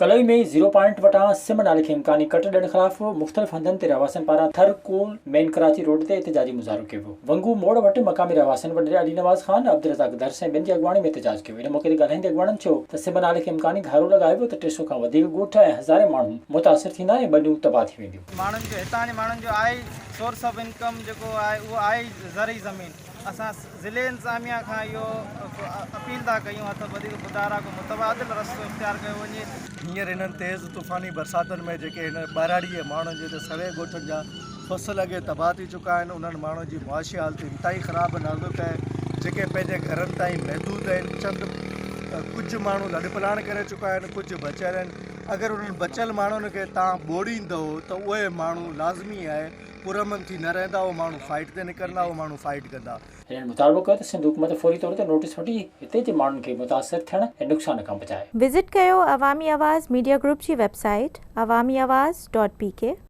Kaloi ۾ zero point وٽان سم نالي کي امڪاني ڪٽ ڏيڻ خلاف مختلف هنڌن تي رهواسين پاران ٿر ڪول مين ڪراچي روڊ تي احتجاجي مظاهرو ڪيو ويو. ونگو موڙ وٽ مقامي رهواسين وڏيري علي نواز خان، عبدالرزاق درس ۽ ٻين جي اڳواڻي ۾ احتجاج ڪيو. ان موقعي تي ڳالهائيندي اڳواڻن چيو ته سم نالي کي امڪاني گهارو لڳايو ويو ته 300 کان وڌيڪ ڳوٺ ۽ هزارين ماڻهو متاثر ٿيندا ۽ ٻنيون تباهه ٿي وينديون. ماڻهن جو هتان جي ماڻهن جو آهي سورس آف انڪم جيڪو آهي اهو آهي ئي زرعي زمين. اسان ضلعي انتظاميا کان اهو اپيل ٿا ڪيون هٿ ٻڌي ته خدارا ڪو متبادل رستو اختيار ڪيو وڃي. هينئر هنن تيز طوفاني برساتن ۾ جيڪي هن ٻهراڙي جي ماڻهن جي ته سوين ڳوٺن جا فصل اڳي تباهه ٿي چڪا آهن انهن ماڻهن جي معاشي حالت انتهائي خراب ۽ نازڪ آهي جيڪي پنهنجي گهرن تائين محدود آهن چند ڪجهه ماڻهو لڏپلاڻ ڪري چڪا آهن ڪجهه بچيل آهن اگر انهن بچيل ماڻهن کي تان ٻوڙيندو ته اهي ماڻهو لازمي آهي پرامن ٿي نه رهندا اهي ماڻهو فائيٽ تي نڪرندا اهي ماڻهو فائيٽ ڪندا. هنن مطالبو ڪيو ته سنڌ حڪومت فوري طور تي نوٽيس وٺي هتي جي ماڻهن کي متاثر ٿيڻ ۽ نقصان کان بچائي. وزٽ ڪيو عوامي آواز ميڊيا گروپ جي website Awami Awaz dot P K.